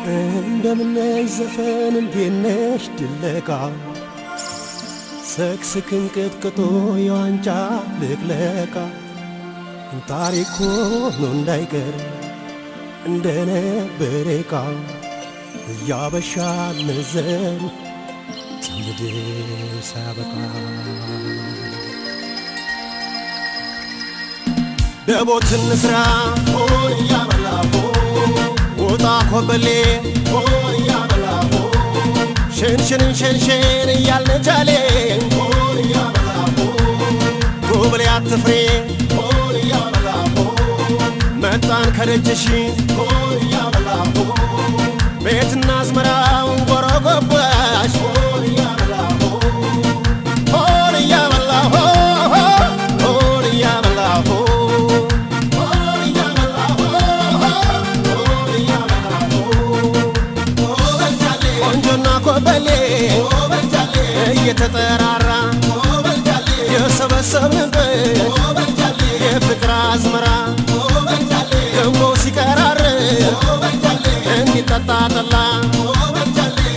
እንደምነሽ ዘፈን እንዴነሽ ድለቃ ሰክስክን ቅጥቅጦ የዋንጫ ልቅለቃ ታሪክ ሆኖ እንዳይቀር እንደነበረ ዕቃ ያበሻ መዘን ትውልድ ሳያበቃ ደቦት እንስራ ውጣ ኮበሌ ሽንሽንን ሽንሽን እያልን ጃሌ ጉብሌ አትፍሬ መጣን ከደጅሽ ቤትና አዝመራው ጎረጎባሽ ሆን እያበላሁ ሆን እያበላሁ ቆንጆና ኮበሌ እየተጠራራ የሰበሰብንበት የፍቅር አዝመራ ገንቦ ሲቀራርብ እንዲጠጣ ጠላ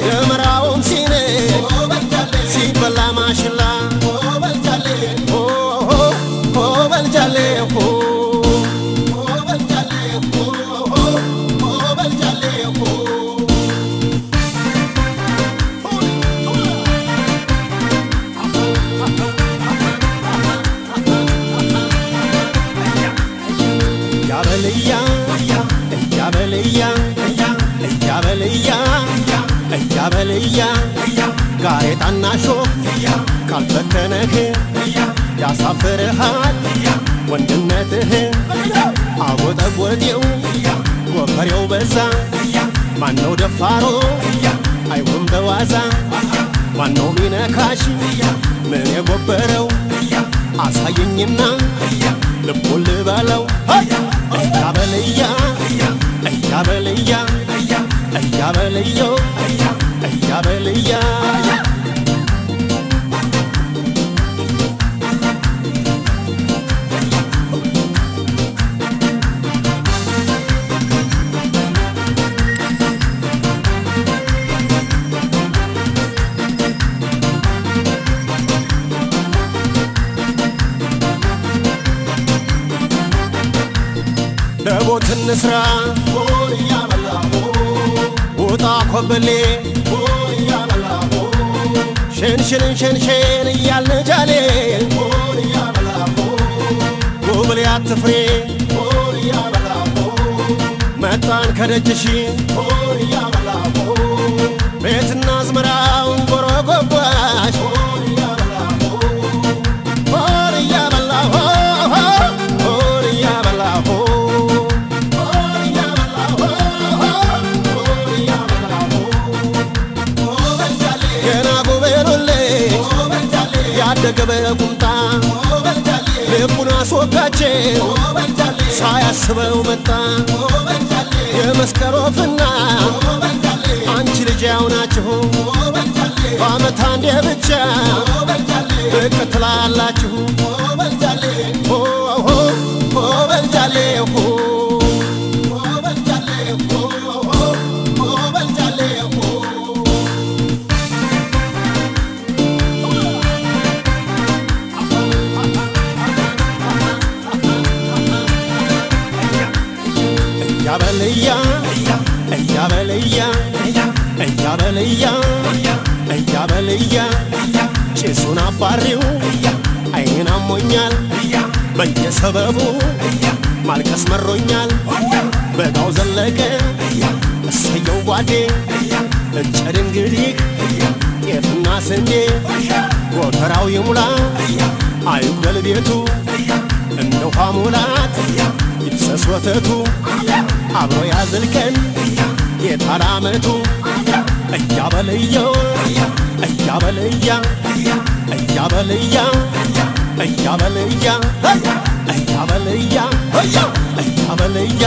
የመራውም ሲነድ ሲበላ ማሽላ ሆ በልጃሌ ሆ እያበልያ እያበልያ እያበልያ እያበልያ ጋሬጣና ሾህ ካልፈተነህ ያሳፍርሃል ወንድነትህ። አጎጠጎጤው ጎፈሬው በዛ ማነው ደፋሮ አይሆን በዋዛ ማነው ሚነካሽ ምን የጎበረው አሳየኝና ልቡን ልበለው። እያበልያ እያበልያ እያበልዮ እያበልያ ደቦት እንስራ ውጣ ኮበሌ ሽንሽንን ሽንሽን እያልን ጃሌ ጉብሌ አትፍሬ መጣን ከደጅሽ ቤትና አዝመራው ጎረጎባሽ ሆን እያበላሁ ሆን እያበላሁ ገና ጉበሉልኝ ያደገ በቁምጣ ልቡን አስወጋቸው ሳያስበው መጣ የመስቀል ወፍና አንቺ ልጅ ያው ናችሁ በዓመት አንዴ ብቻ ብቅ ትላላችሁ። ሆ ሆ ሆ በልጃሌ ሆ እያበልያ እያበልያ እያበልያ እያበልያ ጭሱን አባሪው አይኔን አሞኛል በየሰበቡ ማልቀስ መሮኛል በጋው ዘለቀ እሰየው ጓዴ እጨድ እንግዲህ ጤፍና ስንዴ ጎተራው ይሙላ አይጉደል ቤቱ እንደ ውሃ ሙላት ይፍሰስ ወተቱ አብሮ ያዝልቀን ጌታ ላመቱ። እያበልየው እያበልያ እያበልያ እያበልያ እያበልያ እያበልያ